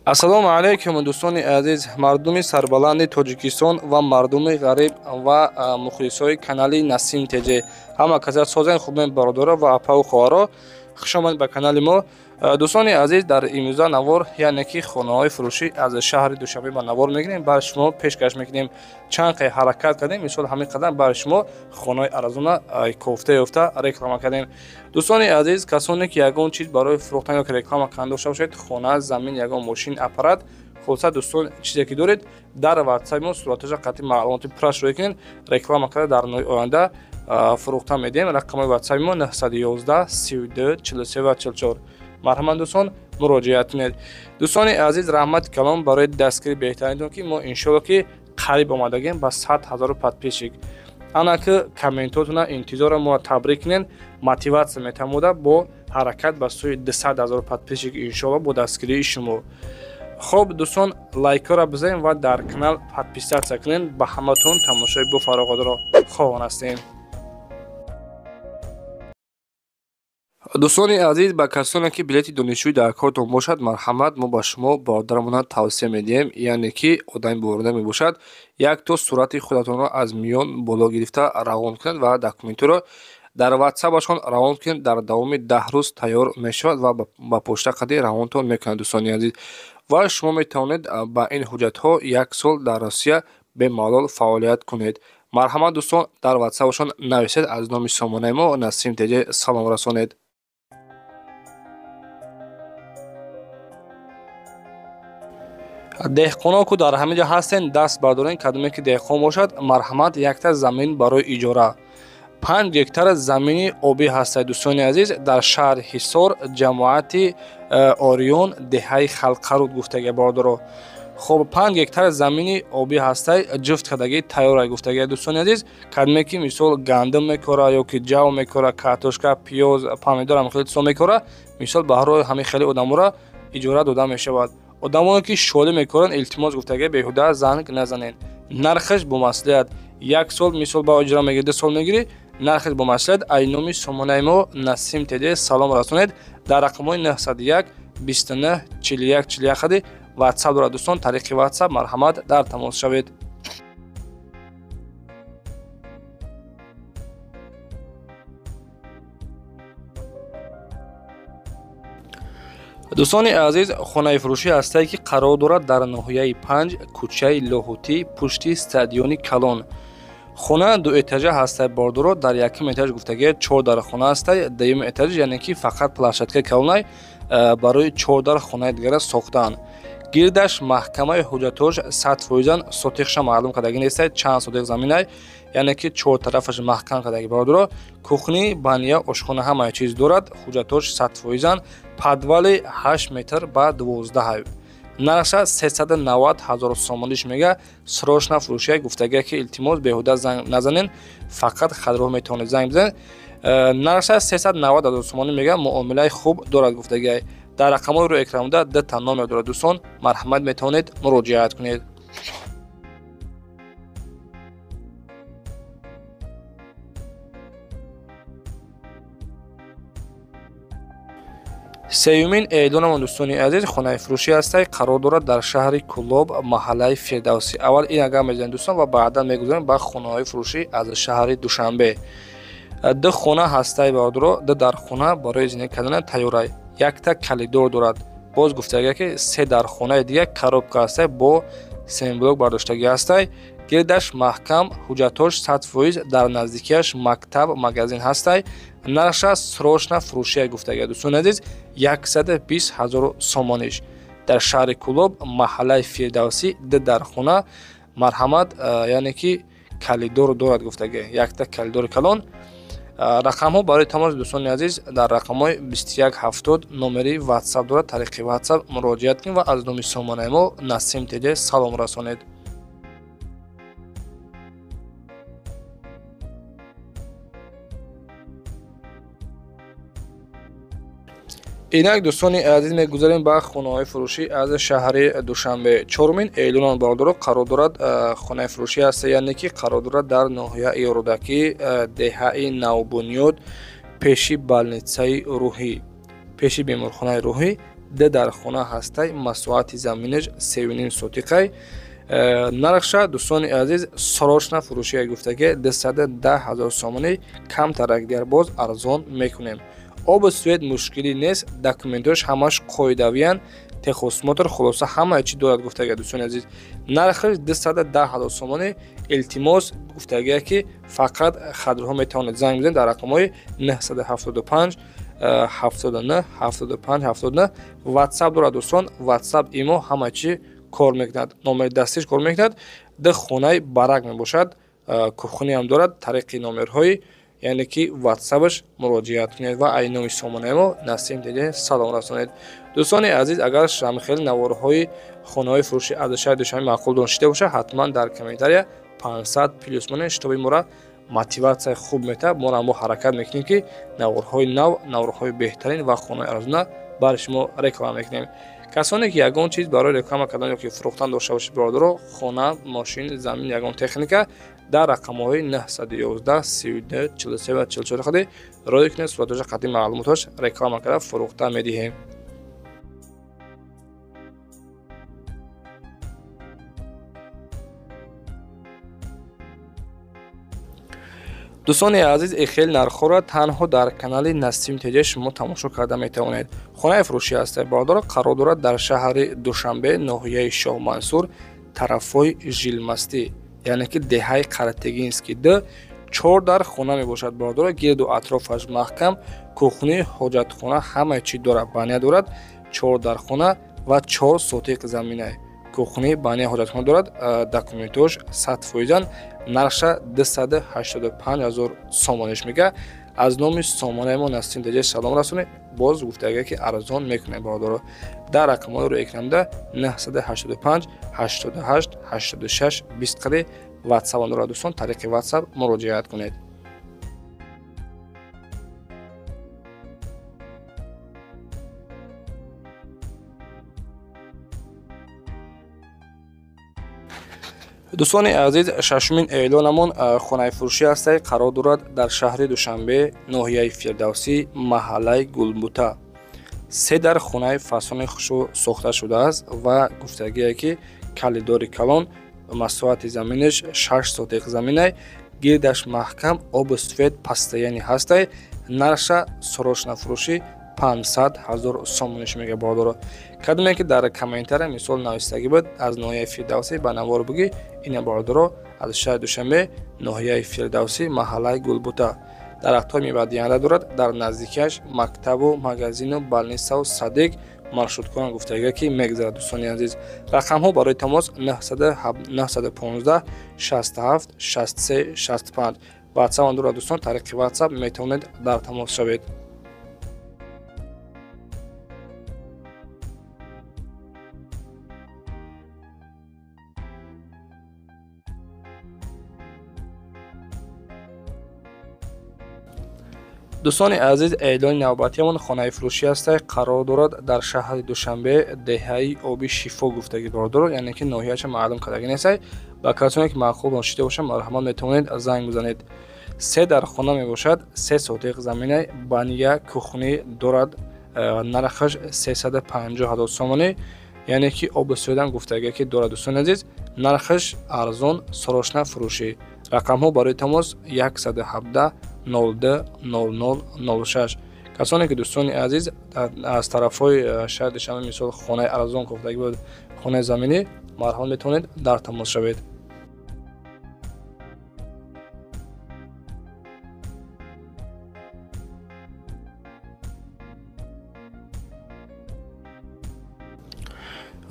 Ассалому алайкум, дӯстони азиз, мардуми сарбаланди Тоҷикистон ва мардуми ғариб ва мухлисои канали Насим ТЖ. Ҳама каса созен хубен, бародаро ва апаву хоҳаро, хуш омадед ба канали мо. Дӯстони азиз, дар имрӯза навор, яъне ки хонаҳои фурӯшӣ аз шаҳри Душанбе ба навор мегирем, бар шумо пешкаш мекунем. Чанд қай ҳаракат кардем, мисол ҳамин қадар бар шумо хонаҳои арзона кофта ёфта реклама кардем. Дӯстони азиз, касоне ки ягон чиз барои фурӯхтан ё реклама кардан дошта бошед, хона, замин, ягон мошин, аппарат, хулоса дӯстон, чизе ки доред, дар ватсапи мо сураташа қатъи маълумоти пурраш рӯй кунед, реклама карда дар нои оянда фурӯхта медиҳем. Рақамҳои ватсапи мо 911 32 43 ва 44. Марҳамат, дӯстон, муроҷиат кунед. Дӯстони азиз, раҳмати калом барои дастгири беҳтаринтон, ки мо иншоалло ки қариб омадагем ба 100 ҳазору подписчик. Ана ки комментотона интизорам, моро табрик кунед, мотиватсия метамода бо ҳаракат ба сӯи 200 ҳазор подписчик, иншоалло бо дастгирии шумо. Хоб дӯстон, лайкҳоро бизанед ва дар канал подписатсия кунед. Ба ҳаматон тамошои бофароғатро хоҳон ҳастем. Дӯстони азиз, ба касоне ки билети донишҷӯӣ дар кортон бошад, марҳамат, мо ба шумо бародарамона тавсия медиҳем, яъне ки одами боварда мебошад, якто сурати худатонро аз миён боло гирифта равон кунед ва документҳоро дар ватсапашон равон кунед. Дар давоми 10 рӯз тайёр мешавад ва ба почта қади равонтон мекунад, дӯстони азиз. Ва шумо метавонед ба ин ҳуҷҷатҳо як сол дар Россия бемалол фаъолият кунед. Марҳамат, дӯстон, дар ватсапашон нависед, аз номи сомонаи мо Насим ТЖ салом расонед. Деҳқоно ку дар ҳамин ҷо ҳастен, даст бардорен, кадоме ки деҳқон бошад, марҳамат, якта замин барои иҷора. 5 гектар замини обӣ ҳастад, дӯстони азиз, дар шаҳри Ҳисор, ҷамоати Ориён, деҳаи Халқаруд гуфтага, бародаро. Хоб, 5 гектар замини обӣ ҳастай, ҷуфт кардагӣ тайёра гуфтага, дӯстони азиз. Кадоме ки мисол гандум мекора ё ки ҷав мекора, картошка, пиёз, помидор, ҳам хеле чизо мекора, мисол баҳрои ҳамин хеле одаморо иҷора дода мешавад. Одамоне ки шолӣ мекоранд, илтимос гуфтага, беҳуда занг назанед. Нархаш бо маслиҳат, як сол мисол ба иҷора мегирӣ, 2 сол мегирӣ, нархаш бо маслиҳат. Ай номи сомонаи мо Насим ТЖ салом расонед. Дар рақамҳои 901 29 41 41 хади ватсап дорад, дӯстон, тариқи ватсап марҳамат дар тамос шавед. Дӯстони азиз, хонаи фурӯшӣ ҳастае ки қарор дорад дар ноҳияи 5, кӯчаи Лоҳутӣ, пушти стадиони калон. Хона дуэтажа ҳастай, бордоро. Дар якум этаж гуфтагия 4 дар хона ҳастай, дуюм этаж, яъне ки фақат площадкаи калонай барои 4 дар хонаи дигара сохтаанд. Гирдаш маҳкамаи, ҳуҷҷатҳош 100%-ан, сотиқша маълум кардагӣ нестай, чанд сотиқ заминай, яъне ки 4 тарафаш маҳкам кардагӣ, бародаро. Кухни, баня, ошхона, ҳамаи чиз дорад, ҳуҷҷатҳош 100%-ан, подвали 8 метр ба 12. Нархша 390 ҳазор сомониш мега, срочно фурӯшия гуфтагия, ки илтимос беҳуда занг назанен, фақат хадроҳ метавонед занг бизанед. Нархша 390 ҳазор сомонӣ мега, муомилаи хуб дорад гуфтагия. Дар рақамҳои рӯи экран буда дута номер дорад, дӯстон, марҳамат, метавонед муроҷиат кунед. Сеюмин эълонамон, дӯстони азиз, хонаи фурӯшӣ ҳастай, қарор дорад дар шаҳри Кӯлоб, маҳаллаи Фирдавсӣ. Аввал ин агар мезанем, дӯстон, ва баъдан мегузарем ба хонаҳои фурӯшӣ аз шаҳри Душанбе. Ду хона ҳастай, бародаро, ду дар хона барои зиндагӣ кардан тайёрай, якта калидор дорад. Боз гуфтага ки се дар хонаи дига коробка ҳастай, бо семблок бардоштагӣ ҳастай, гирдаш маҳкам, ҳуҷҷатҳош 100%, дар наздикиаш мактаб, магазин ҳастай. Нархша срочно фурӯшия гуфтага, дӯстони азиз, 120 ҳазор сомониш. Дар шаҳри Кӯлоб, маҳаллаи Фирдавсӣ, ду дар хона, марҳамат, яъне ки калидор дорад гуфтага, якта калидори калон. Рақамҳо барои тамос, дӯстони азиз, дар рақамҳои 21 70 номери ватсап дорад, тариқи ватсап муроҷиат кунед ва аз номи сомонаи мо Насим ТЖ салом расонед. Инак, дӯстони азиз, мегузарем ба хонаҳои фурӯшӣ аз шаҳри Душанбе. Чорумин эълонон, бародаро, қарор дорад, хонаи фурӯшӣ ҳаста, яъне ки қарор дорад дар ноҳияи Рӯдакӣ, деҳаи Навбунёд, пеши больницаи рӯҳӣ, пеши беморхонаи рӯҳӣ. Д дар хона ҳастай, масоҳати заминаш 3,5 сотиқай. Нархша дӯстони азиз срочно фурӯшия гуфтаги 210 ҳазор сомонӣ, камтарак дигар боз арзон мекунем. Обу свет мушкилӣ нест, документош ҳамаш қоидавиянд, техосмотр, хулоса ҳамаи чӣ дорад гуфтага дӯстони азиз. Нархаш 210 ҳазор сомонӣ. Илтимос гуфтагия ки фақат хадрҳо метавонед занг бизанед дар рақамҳои 975 79 75 79. WhatsApp дорад дӯстон, WhatsApp, имо ҳама чӣ кор мекунад, номери дастиш кор мекунад. Ду хонаи барак мебошад, кухниам дорад. Тариқи номерҳои яъне ки ватсапаш муроҷиат кунед ва ай номи сомонаи мо Насим ТЖ салом расонед. Дӯстони азиз, агар шамхел наворҳои хонаҳои фурӯши аз шаҳри Душанбе маъқул донишида бошад, ҳатман дар комментария 500 плюс монед, шитоби моро мотиватсияи хуб метавад. Мо мо ҳаракат мекунем ки наворҳои нав, наворҳои беҳтарин ва хонаҳои арзона барои шумо реклама мекунем. Касоне ки ягон чиз барои реклама кардан ё ки фурӯхтан дошта бошед, бародаро, хона, мошин, замин, ягон техника, дар рақамҳои 911 32 43 ва 44 хади роӣ кунед, суратҳоша қатъи маълумотҳош реклама карда фурӯхта медиҳем. Дӯстони азиз, эхел нархҳоро танҳо дар канали Насим ТЖ шумо тамошо карда метавонед. Хонаи фурӯшӣ ҳастед, бародаро, қарор дорад дар шаҳри Душанбе, ноҳияи Шоҳмансур, тарафҳои Жилмастӣ, яъне ки деҳаи Қаратегинский д, чор дар хона мебошад, бародаро. Гирду атрофаш маҳкам, кухни, ҳоҷатхона, ҳамаи чӣ дорад, баня дорад. Чор дар хона ва 4 сотиқ заминай, кухни, баня, ҳоҷатхона дорад. Документош 100%-ан. Нархша 285 ҳазор сомониш мега. Аз номи сомонаи мо Насим ТЖ салом расонед, боз гуфтага ки арзон мекунем, бародаро. Дар рақамҳои рӯи экранда 985 88 86 20 қади ватсап дорад дӯстон, тариқи ватсап муроҷиат кунед. Дӯстони азиз, шашумин эълонамон хонаи фурӯшӣ ҳастай, қарор дорад дар шаҳри Душанбе, ноҳияи Фирдавсӣ, маҳаллаи Гулбута. Се дар хонаи фасони хушрӯ сохта шудааст ва гуфтагие ки калидори калон, масоҳати заминаш 6 сотиқ заминай, гирдаш маҳкам, обу свет постоянный ҳастай. Нархша срочно фурӯшӣ 500 ҳазор сомониш мега, бародаро. Кадоме ки дар комментария мисол навистагӣ буд аз ноҳияи Фирдавсӣ ба навор бугӣ, ина бародаро, аз шаҳри Душанбе, ноҳияи Фирдавсӣ, маҳаллаи Гулбута. Дарахтҳои мевадиҳанда дорад, дар наздикиаш мактабу магазину больницаву садик, маршруткаам гуфтага ки мегзарад. Дӯстони азиз, рақамҳо барои тамос 915 67 63 65. Ватсап дорад дӯстон, тариқи ватсап метавонед дар тамос шавед. Дӯстони азиз, эълони навбатиамон хонаи фурӯшӣ ҳастай, қарор дорад дар шаҳри Душанбе, деҳаи Оби Шифо гуфтагӣ, бародаро, яъне ки ноҳияша маълум кардагӣ нестай. Ба касоне ки маъқул донишида бошанд, марҳамат, метавонед занг бизанед. Се дар хона мебошад, 3 сотиқ заминай, баня, кухни дорад. Нархаш 350 ҳазор сомонӣ, яъне ки обу светам гуфтагӣ ки дорад. Дӯстони азиз, нархаш арзон, срочно фурӯшӣ. Рақамҳо барои тамос 117 02 00 06. Касоне ки дӯстони азиз аз тарафҳои шаҳри Душанбе мисол хонаи арзон кофтагӣ буд, хонаи заминӣ, марҳамат, метавонед дар тамос шавед.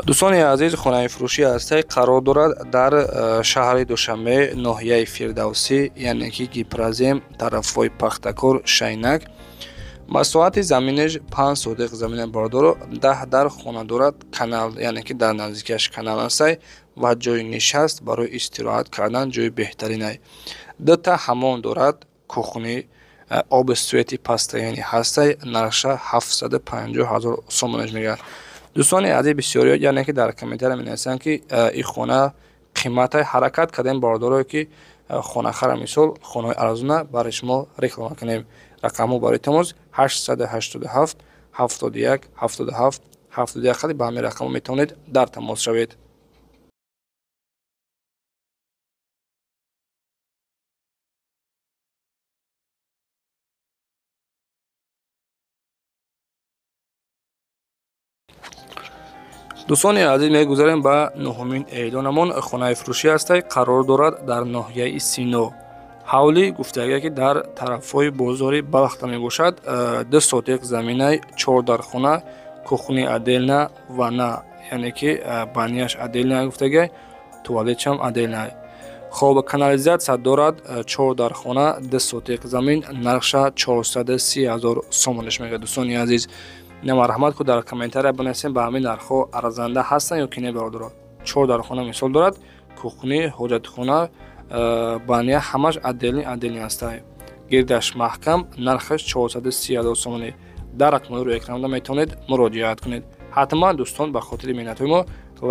Дӯстони азиз, хонаи фурӯшӣ ҳастай, қарор дорад дар шаҳри Душанбе, ноҳияи Фирдавсӣ, яъне ки Гипрозем, тарафҳои Пахтакор, Шайнак. Масоҳати заминаш 5 сотиқ замина, бародаро, 10 дар хона дорад, канал, яъне ки дар наздикиаш канал ҳастай ва ҷои нишаст барои истироҳат кардан ҷои беҳтаринай. Дута ҳамом дорад, кухни, оби свети постоянный ҳастай. Нархша 750 ҳазор сомонаш мегардад. Дӯстони азиз, бисёриё яъне ки дар комментария менависанд ки ин хона қиматай. Ҳаракат кардем, бародарое ки хонахара мисол хонаҳои арзона барои шумо реклама кунем. Рақамҳо барои тамос 887 71 77 71 қади ба ҳамин рақамҳо метавонед дар тамос шавед. Дӯстони азиз, мегузарем ба нуҳумин эълонамон. Хонаи фурӯшӣ ҳастай, қарор дорад дар ноҳияи Сино. Ҳавлӣ гуфтагия ки дар тарафҳои бозори Балхта мебошад. 2 сотиқ заминай, 4 дархона, кухни отдельно ва на, яъне ки баняш отдельно гуфтагия, туалетшам отдельно. Хоб, канализатсия дорад, 4 дархона, 2 сотиқ замин, нархша 430 ҳазор сомониш мегӯяд. Дӯстони азиз, марҳамат ку дар комментария бинависем, ба ҳамин нархҳо арзанда ҳастанд ё ки не, бародаро. 4 дархона мисол дорад, кухни, ҳоҷатхона, баня ҳамаш отдельный отдельный ҳастай. Гирдаш маҳкам, нархаш 430 ҳазор сомонӣ. Дар рақамҳои рӯи экранда метавонед муроҷиат кунед. Ҳатман дӯстон, ба хотири меҳнатҳои мо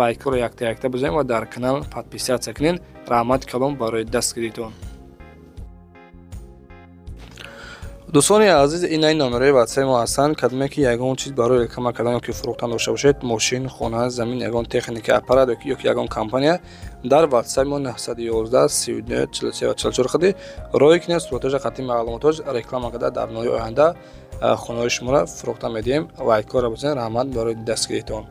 лайкҳоро якта якта бизанед ва дар канал подписаться кунед. Раҳмати калом барои дастгиритон. Дӯстони азиз, инаи номерои ватсапи мо ҳастанд. Кадоме ки ягон чиз барои реклама кардан ё ки фурӯхтан дошта бошед, мошин, хона, замин, ягон техника, аппарат ё ки ягон компания, дар ватсапи мо 911 39 43 44 қади рой кунед, суратоша қатъи маълумотош реклама карда дар ноҳияи оянда хонаҳои шуморо фурӯхта медиҳем. Лайкҳоро бизанед. Раҳмат барои дастгиритон.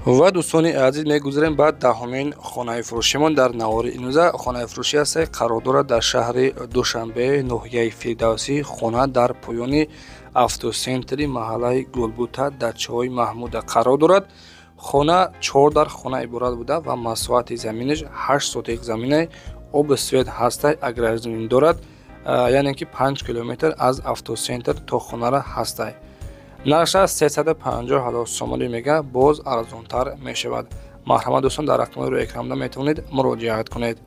Ва дӯстони азиз, мегузарем ба даҳумин хонаи фурӯшимон дар навори имрӯза. Хонаи фурӯшӣ ҳастай, қарор дорад дар шаҳри Душанбе, ноҳияи Фирдавсӣ. Хона дар поёни автоцентри маҳаллаи Гулбута, дачаҳои Маҳмуда қарор дорад. Хона 4 дар хона иборат буда ва масоҳати заминаш 8 сотиқ заминай, оби свет ҳастай, аграрзамин дорад, яъне ки 5 километр аз автоцентр то хонара ҳастай. Нархаш 350 ҳазор сомонӣ мега, боз арзонтар мешавад. Марҳамат дӯстон, дар рақамҳои рӯи экранда метавонед муроҷиат кунед.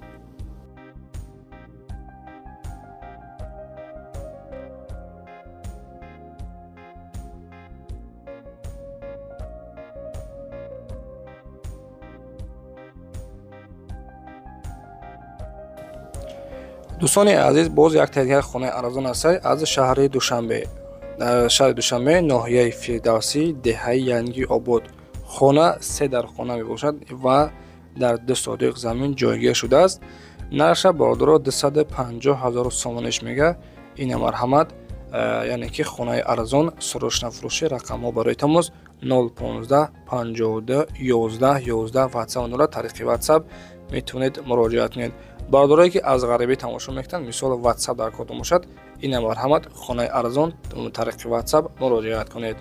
Дӯстони азиз, боз як дигар хонаи арзон ҳастай аз шаҳри Душанбе. Шаҳри Душанбе, ноҳияи Фирдавсӣ, деҳаи Янги Обод. Хона 3 дархона мебошад ва дар 2 сотиқ замин ҷойгир шудааст. Нархша бародаро 250 ҳазор сомониш мега. Ина марҳамат, яъне ки хонаи арзон, срочно фурӯшӣ. Рақамҳо барои тамос 015 52 11 11 WhatsApp дорад. Тариқи WhatsApp метавонед муроҷиат кунед. Бародарое ки аз ғарибӣ тамошо мекунанд, мисол WhatsApp дар кортон бошад, ина марҳамат, хонаи арзон, тариқи WhatsApp муроҷиат кунед.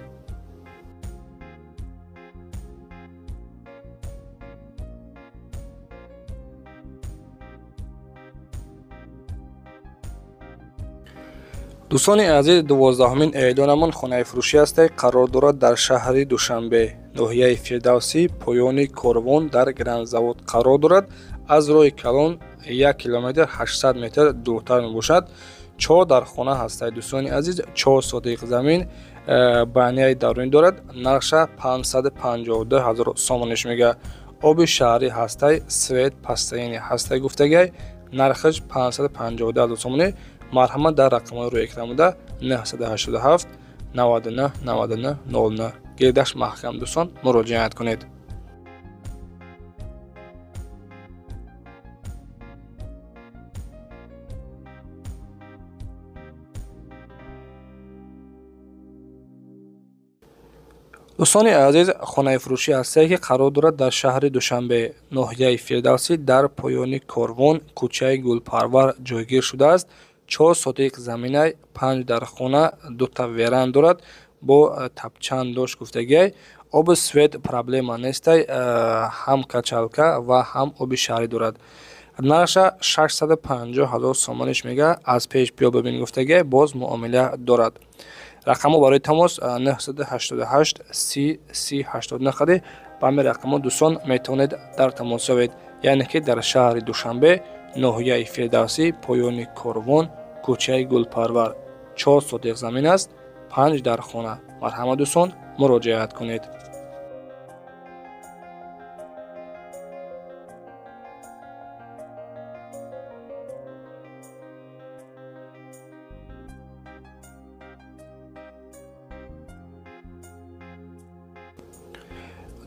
Дӯстони азиз, 12-умин эълонамон хонаи фурӯшӣ ҳастай, қарор дорад дар шаҳри Душанбе, ноҳияи Фирдавсӣ, поёни Корвон, дар Грандзавод қарор дорад. Аз роҳи калон 1 километр 800 метр дуртар мебошад. 4 дархона ҳастай дӯстони азиз, 4 сотиқ замин, баняи дарунӣ дорад. Нархша 552 ҳазор сомониш мега. Оби шаҳрӣ ҳастай, свет пастаини ҳастай гуфтагай, нархаш 552 ҳазор сомонӣ. Марҳамат дар рақамҳои рӯи экран буда 987 99 99 09. Гирдаш маҳкам дӯстон, муроҷиат кунед. Дӯстони азиз, хонаи фурӯшӣ ҳастае ки қарор дорад дар шаҳри Душанбе, ноҳияи Фирдавсӣ, дар поёни Корвон, кӯчаи Гулпарвар ҷойгир шудааст. 4 сотиқ заминай, 5 дархона, 2 та веран дорад бо тапчан дошт гуфтагиай. Оби свет проблема нестай, ҳам качалка ва ҳам оби шаҳрӣ дорад. Нархша 650 ҳазор сомониш мега, аз пеш биё бибин гуфтагиай, боз муомила дорад. Рақамҳо барои тамос 988 30 30 89 қади. Ба ҳамин рақамҳо дӯстон метавонед дар тамос шавед, яъне ки дар шаҳри Душанбе, ноҳияи Фирдавсӣ, поёни Корвон, кӯчаи Гулпарвар. 4 сотиқ замин аст, 5 дархона. Марҳамат дӯстон, муроҷиат кунед.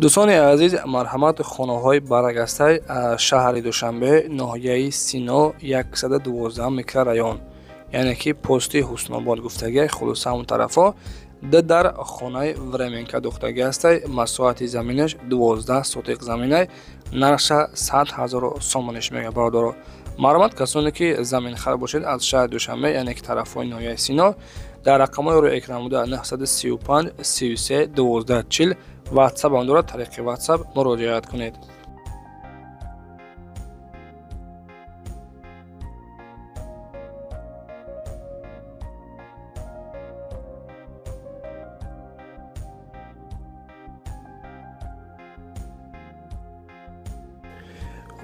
Дӯстони азиз, марҳамат, хонаҳои барагастай шаҳри Душанбе, ноҳияи Сино, 112 микрорайон, яъне ки пости Ҳуснобод гуфтагиай, хулоса ҳамон тарафҳо. Дар хонаи временка духтагӣ ҳастай, масоҳати заминаш 12 сотиқ заминай, нархша 100 000 сомониш мега бародаро. Марҳамат, касоне ки заминхар бошед аз шаҳри Душанбе, яъне ки тарафҳои ноҳияи Сино, дар рақамҳои рӯи экран буда 935 33 12 40 ватсап ам дорад, тариқи ватсап муроҷиат кунед.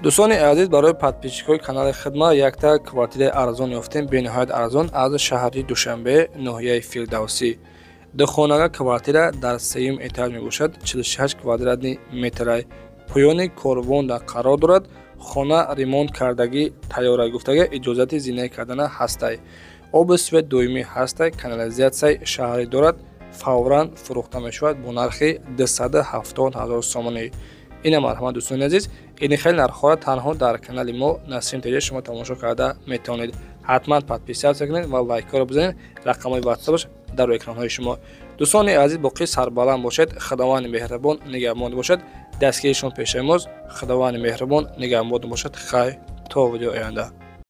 Дӯстони азиз, барои подписчикҳои канали хидма якта квартираи арзон ёфтем, бениҳоят арзон, аз шаҳри Душанбе, ноҳияи Фирдавсӣ. Духонага квартира дар сеюм этаж мебошад, 46 квадратни метрай. Поёни корвонда қарор дорад. Хона ремонт кардагӣ тайёра гуфтага, иҷозати зинаи кардана ҳастай. Оби свет доимӣ ҳастай, канализатсияи шаҳрӣ дорад, фавран фурӯхта мешавад бо нархи 270 000 сомонӣ. Ина марҳамат, дӯстони азиз, ини хеле нархҳоро танҳо дар канали мо Насим ТЖ шумо тамошо карда метавонед. Ҳатман подписаться кунед ва лайкҳоро бизанед, рақамҳои ватсапаш дар экранҳои шумо. Дӯстони азиз, боқӣ сарбаланд бошед, Худованди меҳрубон нигаҳбон бошад, дастгирии шумо пешаи мост. Худованди меҳрубон нигаҳбон бошад. Хайр, то видеои оянда.